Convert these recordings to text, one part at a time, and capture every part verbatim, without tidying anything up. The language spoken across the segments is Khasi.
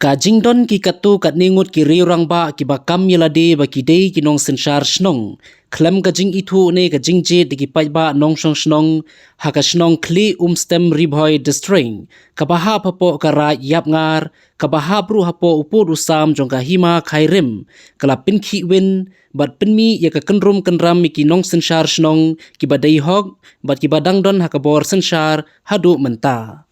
Ka jingdon ki katto katne ngut ki riew rangbah kiba kam ïa lade ba ki dei ki nongsynshar shnong, khlem ka jingithuh ne ka jingjied da ki paidbah nongshong shnong, ha ka shnong Khlieh Umstem, Ri Bhoi District, kaba hap hapoh ka Raid Ïapngar, kaba hap ruh hapoh u pud u sam jong ka Hima Khyrim, ka la pynkhih win bad pynmih ïa ka kynrum kynram ïa ki nongsynshar shnong kiba dei hok bad kiba dang don ha ka bor synshar haduh mynta.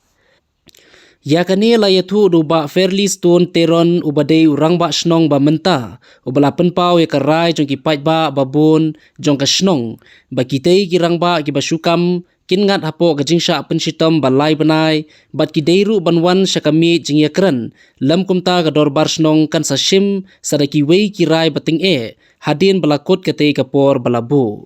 Ïa kane la ïathuh da u Bah Fairley Stone Teron, uba dei u rangbah shnong ba mynta, uba la pynpaw ïa ka rai jong ki paidbah ba bun jong ka shnong ba kitei ki rangbah kiba shu kam kin ngat hapoh ka jingshah pynshitom ba lai bnai bad ki dei ruh ban wan sha ka miej jingïakren lem kumta ka dorbar shnong kan sa shim sa da kiwei ki rai ba tyngeh hadien ba la kut katei ka por ba la buh.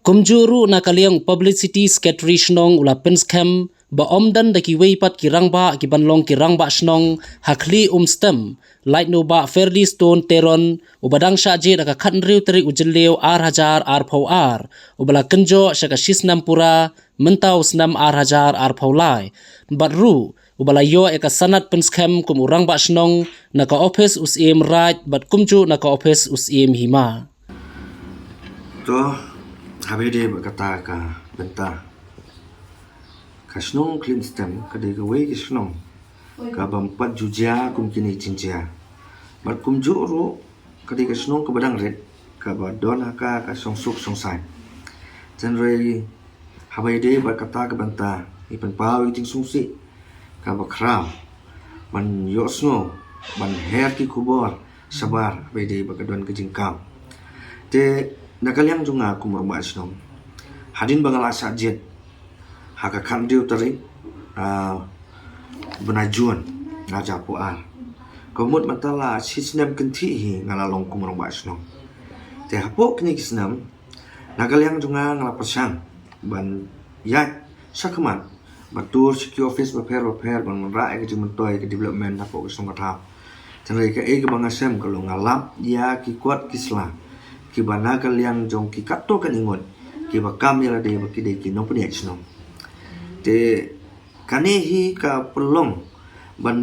Kumjuh ruh na ka liang Publicity Secretary shnong u la pynskhem ba ym don da kiwei pat ki rangbah ki ban long ki rangbah shnong ha Khlieh Umstem, lait na u Bah Fairley Stone Teron, uba dang shah jied ha ka khathynriew tarik u Jylliew ar hajar arphew ar, uba la kynjoh sha ka shisnem pura mynta u snem ar hajar arphew lai, bad ruh uba la ïoh ïa ka sanad pynskhem kum u rangbah shnong na ka ophis u Syiem Raid bad kumjuh na ka ophis u Syiem Hima. To, haba ïadei bad kata ka bynta, ka shnong Khlieh Umstem ka dei kawei ka shnong kaba ym pat ju jia kum kine ki jingjia. Bad kumjuh ruh ka dei ka shnong kaba dang rit, kaba don ha ka, ka shongsuk shongsaiñ. Hynrei haba ïadei bad kata ka bynta, ngi pynpaw ïa ka jingsngewsih kaba khraw ban ïohsngew, ban her ki khubor shabar haba ïadei bad ka don ka jingkam. Te na ka liang jong nga kum u rangbah shnong, hadien ba nga la shah jied ha ka khathynriew tarik, ah, bnai Jun, nga la jia phew ar. Ka mut mynta la shisnem kynthih hi nga la long kum u rangbah shnong. Te hapoh kine ki snem, na ka liang jong nga nga la pyrshang ban ïaid shakhmat, ban tur sha ki ophis bapher bapher ban wanrah ïa ka jingmyntoi ka development hapoh ka shnong ka thaw. Hynrei kaei kaba nga shem ka long nga lap ïa ki kot ki sla kiba na ka liang jong ki katto katne ngut kiba kam ïa lade ba ki dei ki nongpynïaid shnong. Te kane hi ka pynlong ban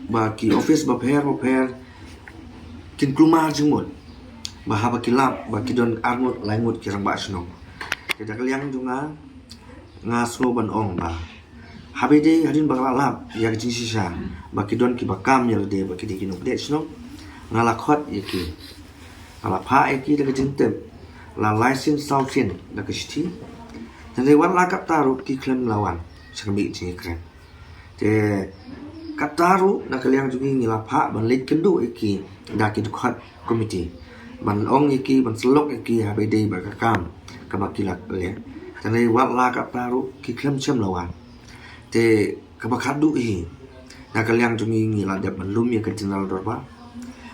ba ki ophis bapher bapher kin kulmar jingmut ba haba ki lap ba ki don arngut laingut ki rangbah shnong. Te na ka liang jong nga, nga sngew ban ong ba haba ïadei hadien ba nga la lap ïa ka jingshisha ba ki don kiba kam ïa lade ba ki dei ki nongpynïaid shnong, nga la khot ïa ki, nga la phah ïa ki da ka jingtip, la lai sien saw sien da ka shithi. Hynrei wat la katta ruh ki khlem la wan sha ka miej jingïakren. Te katta ruh na ka liang jong ngi ngi la phah ban leit kynduh ïa ki da ki dkhot komiti, ban ong ïa ki, ban sylloh ïa ki haba ïadei bad ka kam kaba ki la leh. Hynrei wat la katta ruh ki khlem shym la wan. Te kaba khatduh hi, na ka liang jong ngi ngi la dep ban lum ïa ka General Dorbar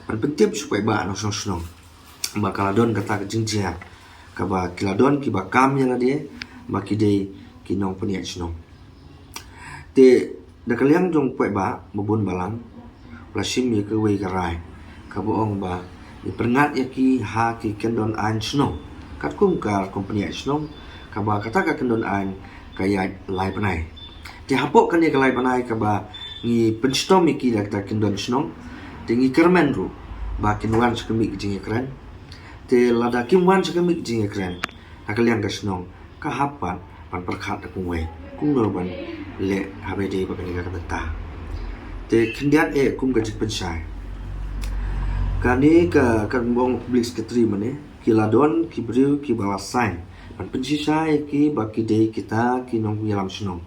ban pyntip sha u paidbah nongshong shnong ba ka la don kata ka jingjia kaba ki la don kiba kam ïa lade ba ki dei ki nongpynïaid shnong. Te na ka liang jong u paidbah ba bun balang u la shim ïa kawei ka rai kaba ong ba ngi pynngat ïa ki ha ki kyndon aiñ shnong katkum ka rukom pynïaid shnong, kaba kata ka kyndon aiñ ka ïaid lai bnai. Te hapoh kane ka lai bnai kaba ngi pynshitom ïa ki da kata ka kyndon shnong, te ngi kyrmen ruh ba kin wan sha ka miej ka jingïakren. Te lada kim wan sha ka miej ka jingïakren, na ka liang ka shnong ka hap pat ban pyrkhat da kumwei kumno ban leh haba ïadei bad kane ka bynta. Te khyndiat eh kum ka jingpynshai, kane ka, ka mong Public Secretary mane, ki la don ki briew kiba la sign ban pynshisha ïa ki ba ki dei kita ki nongïalam shnong,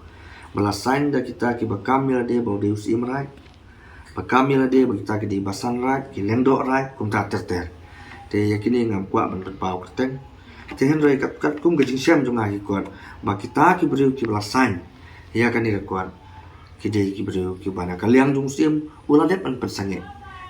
ba la sign da kita kiba kam ïa lade ba u dei u Syiem Raid, ba kam ïa lade ba kita ki dei Basan Raid, ki Lyngdoh Raid, kumta ter ter. Te ïa kine ngam kwah ban pynpaw kyrteng. Te hynrei kat, katkum ka jingshem jong nga ha ki kot, ba kita ki briew kiba la sign ïa kane ka kot, ki dei ki briew kiba na ka liang jong u Syiem u la dep ban pynsangeh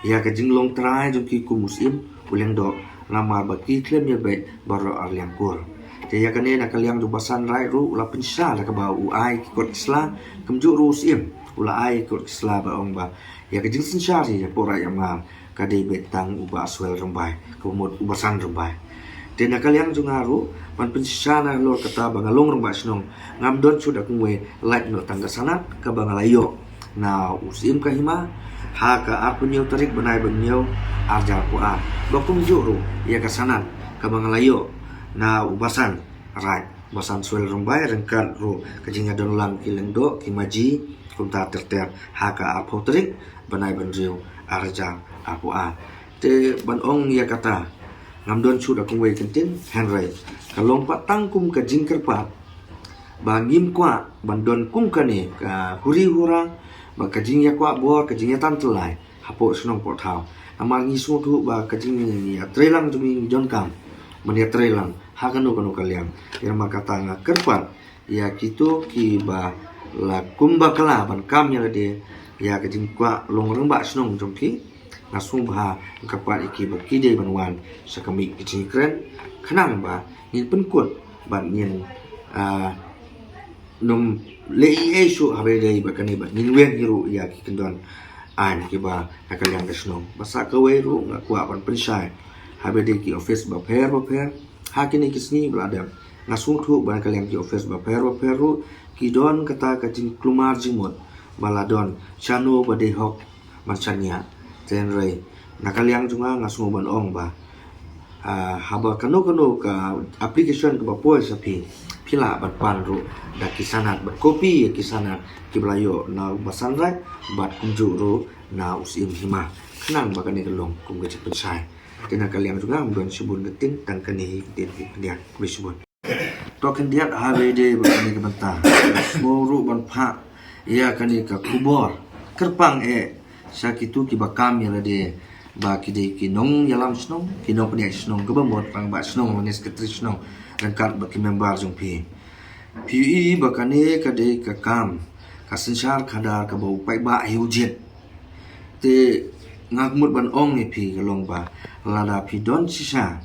ïa ka jinglong trai jong ki kum u Syiem, u Lyngdoh, namar ba ki khlem ïabeit baroh ar liang kur. Te ïa kane na ka liang jong u Basan Raid ruh u la pynshisha da kaba u ai ki kot ki sla, kumjuh ruh u Syiem u la ai ki kot ki sla ba ong ba ïa ka jingsynshar ïa ka Raid Ïapngar ka dei beit tang u Bah Swell Rymbai, kaba mut u Basan Rymbai. Te na ka liang jong nga ruh ban pynshisha nalor kata ba nga long rangbah shnong, ngam don shuh da kumwei, lait noh tang ka sanad kaba nga la ïoh na u Syiem ka Hima ha ka arphew hynñiew tarik bnai ba hynñiew arhajar arphew ar. Ba kumjuh ruh ïa ka sanad kaba nga la ïoh na u Basan Raid, Basan Swell Rymbai, ryngkat ruh ka jingïadonlang ki lyngdoh ki maji kumta ter ter ha ka arphew tarik bnai ba hynriew arhajar arphew ar. Te ban ong ïa kata ngam don shuh da kumwei kyntien, hynrei ka long pat tang kum ka jingkyrpad ba ngim kwah ban don kum kane ka huri hura bad ka jingïakwah bor, ka jingïatan tyllai hapoh shnong poh thaw. Namar ngi sngewthuh ba ka jingïatreilang jong ngi, ngi donkam ban ïatreilang ha kano kano ka liang. Ïa namar kata nga kyrpad ïa kito kiba la kum bakla ban kam ïa lade ïa ka jingkwah long rangbah shnong jong ki. Nga sngewbha nga kyrpad ïa ki ba ki dei ban wan sha ka miej ka jingkren khnang ba ngin pynkut bad ngin, ah, nym leh ei ei shuh haba ïadei bad kane bad ngin weng hi ruh ïa ki kyndon aiñ kiba na ka liang ka shnong. Bad sa kawei ruh nga kwah ban pynshai haba ïadei ki office bapher bapher ha kine ki sngi ba la dep. Nga sngewthuh ba na ka liang ki office bapher bapher ruh ki don kata ka jingkulmar jingmut ba la don shano ba dei hok ban shaniah. Te hynrei na ka liang jong nga nga sngew ban ong ba, ah, haba kano kano ka application kaba poi sha phi, phi lah ban pan ruh da ki sanad bad kopi ïa ki sanad kiba la ïoh na u Basan Raid bad kumjuh ruh na u Syiem Hima khnang ba kane ka long kum ka jingpynshai. Te na ka liang jong nga ngam don shibun ka ktien, tang kane hi ka ktien phi khyndiat. Khublei shibun. To khyndiat haba ïadei bad kane ka bynta, sngewbha ruh ban phah ïa kane ka khubor kyrpang eh sha kito kiba kam ïa lade ba ki dei ki nongïalam shnong, ki nongpynïaid shnong, kaba mut rangbah shnong lane secretary shnong ryngkat bad ki member jong phi. Phi ïohi ba kane ka dei ka kam ka synshar khadar kaba u paidbah hi u jied. Te nga mut ban ong ïa phi ka long ba lada phi don shisha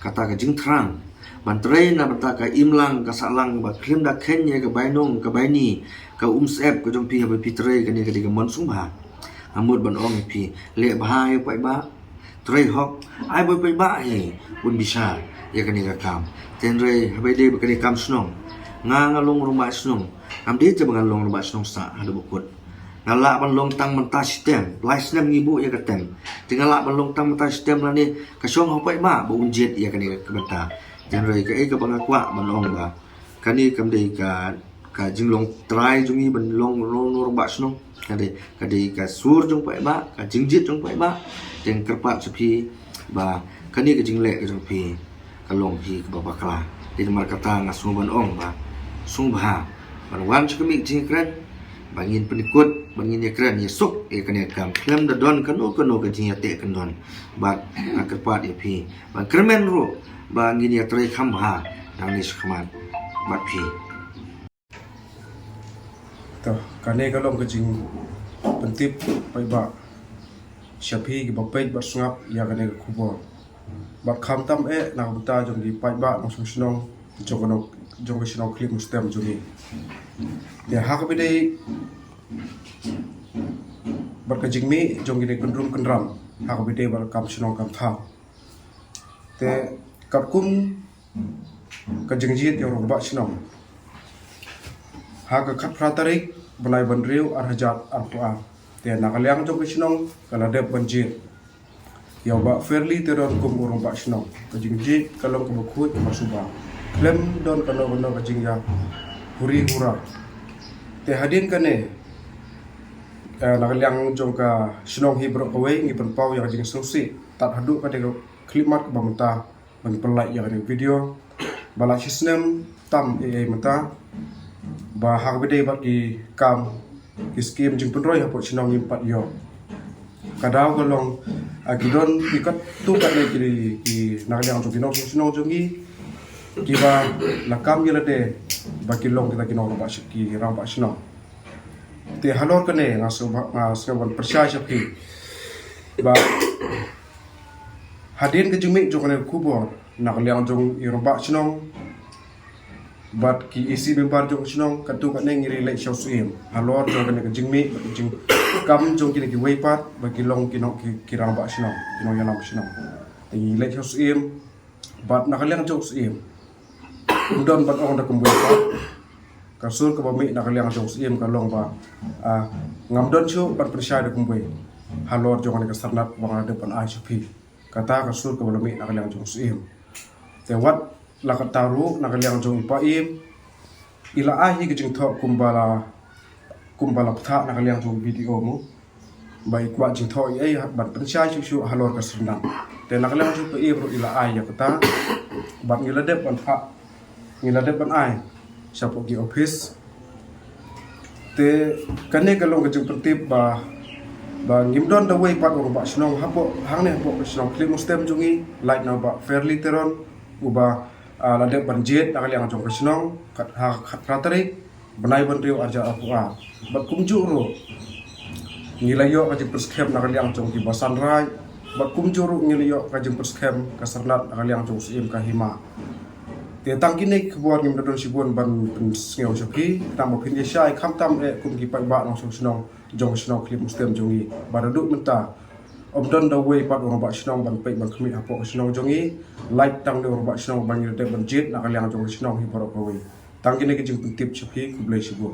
kata ka jingthrang ban trei na bynta ka imlang ka sahlang ba khlem da kheiñ ïa ka bainong ka baini, ka umsyep ka jong phi haba phi trei kane ka dei ka mon sngewbha. Nga mut ban ong ïa phi, leh bha ïa u paidbah, trei hok, ai ba u paidbah hi un bishar ïa kane ka kam. Te hynrei haba ïadei bad kane ka kam shnong, nga nga long rangbah shnong, ngam dei te ba ngan long rangbah shnong sah haduh ba kut. Nga lah ban long tang mynta shitem, lai snem ngi buh ïa ka tem. Te nga lah ban long tang mynta shitem lane ka shong ha u paidbah ba un jied ïa kane ka bynta. Te hynrei kaei kaba nga kwah ban ong ba kane kam dei ka, ka jinglong trai jong ngi ban long, long, long rangbah shnong. Ka dei, ka dei ka sur jong u paidbah, ka jingjied jong u paidbah. Te nga kyrpad sha phi ba kane ka jingleh ka jong phi ka long hi kaba bakla. Te namar kata nga sngew ban ong ba sngewbha ban wan sha ka miej ka jingkren ba ngin pynkut, ba ngin ïakren ïasuk ïa kane ka kam khlem da don kano kano ka jingïateh kyndon. Bad nga kyrpad ïa phi ban kyrmen ruh ba ngin ïatrei kham bha nangne shakhmat bad phi. To, kane ka long ka jingpyntip paidbah sha phi kiba peit bad sngap ïa kane ka khubor. Bad khamtam eh na ka bynta jong ki paidbah nongshong shnong jong ka, jong ka shnong Khlip Mustem jong ngi. Ïa ha kaba ïadei bad ka jingmih jong kine ki kyndrum kyndram ha kaba ïadei bad ka kam shnong kam thaw. Te katkum ka jingjied ïa u rangbah shnong ha ka khatphra tarik bnai ba hynriew arhajar arphew ar. Te na ka liang jong ka shnong ka la dep ban jied ïa u Bah Fairly Teron kum u rangbah shnong. Ka jingjied ka long kaba khuid kaba sngewbha, khlem don kano kano ka jingïa huri hura. Te hadien kane, eh, na ka liang jong ka shnong hi baroh kawei ngi pynpaw ïa ka jingsngewsih tad haduh kane ka khyllipmat kaba mynta ba ngi pynlait ïa kane ka video. Ba la shi snem tam ei ei mynta ba ha kaba ïadei bad ki kam ki skim jingpynroi hapoh shnong ngim pat ïoh. Ka daw ka long, ah, ki don ki katto katne ki, ki na ka liang jong ki nongshong shnong jong ngi kiba la kam ïa lade ba ki long kita ki nongrangbah sh-, ki rangbah shnong. Te halor kane nga sngewbha, nga sngewbha ban pyrshah sha phi ba hadien ka jingmih jong kane ka khubor na ka liang jong i rangbah shnong bad ki E C member jong ka shnong, katto katne ngi ri leit sha u Syiem halor jong kane ka jingmih bad ka jingkam jong kine kiwei pat ba ki long ki nong, ki, ki rangbah shnong, ki nongïalam shnong. Te ngi leit sha u Syiem bad na ka liang jong u Syiem ym don ban ong da kumwei pat. Ka sur kaba mih na ka liang jong u Syiem ka long ba, ah, ngam don shuh ban pynshai da kumwei halor jong kane ka syrnat ba nga la dep ban ai sha phi. Kata ka sur kaba la mih na ka liang jong u Syiem. Te wat la katta ruh na ka liang jong i Paiem, i la ai hi ka jingthoh kumba la, kumba la pynthah na ka liang jong u B D O mo, ba i kwah jingthoh ei ei ban pynshai shuh shuh halor ka syrnat. Te na ka liang jong u Paiem ruh i la ai ïa kata, bad ngi la dep ban phah, ngi la dep ban ai shapoh ki office. Te kane ka long ka jingpyntip ba, ba ngim don da uwei pat u rangbah shnong hapoh, hangne hapoh ka shnong Khlieh Mustem jong ngi, lait na u Bah Fairly Teron, uba, ah, la dep ban jied na ka liang jong ka shnong, kat ha, khatphra tarik bnai ba hynriew arhajar arphew ar. Bad kumjuh ruh ngi la ïoh ka jingpyrskhem na ka liang jong ki basan raid. Bad kumjuh ruh ngi la ïoh ka jingpyrskhem ka syrnat na ka liang jong u Syiem ka hima. Te tang kine ki khubor ngim da don shibun ban pynsngew sha phi, khnang ba phin ïa shai khamtam eh kum ki paidbah nongshong shnong jong ka shnong Khlieh Mustem jong ngi. Ba haduh mynta ym don da uwei pat u rangbah shnong ban peit ban khmih hapoh ka shnong jong ngi. Lait tang une u rangbah shnong ba ngi la dep ban jied na ka liang jong ka shnong hi baroh kawei. Tang kine ki jingpyntip sha phi, khublei shibun.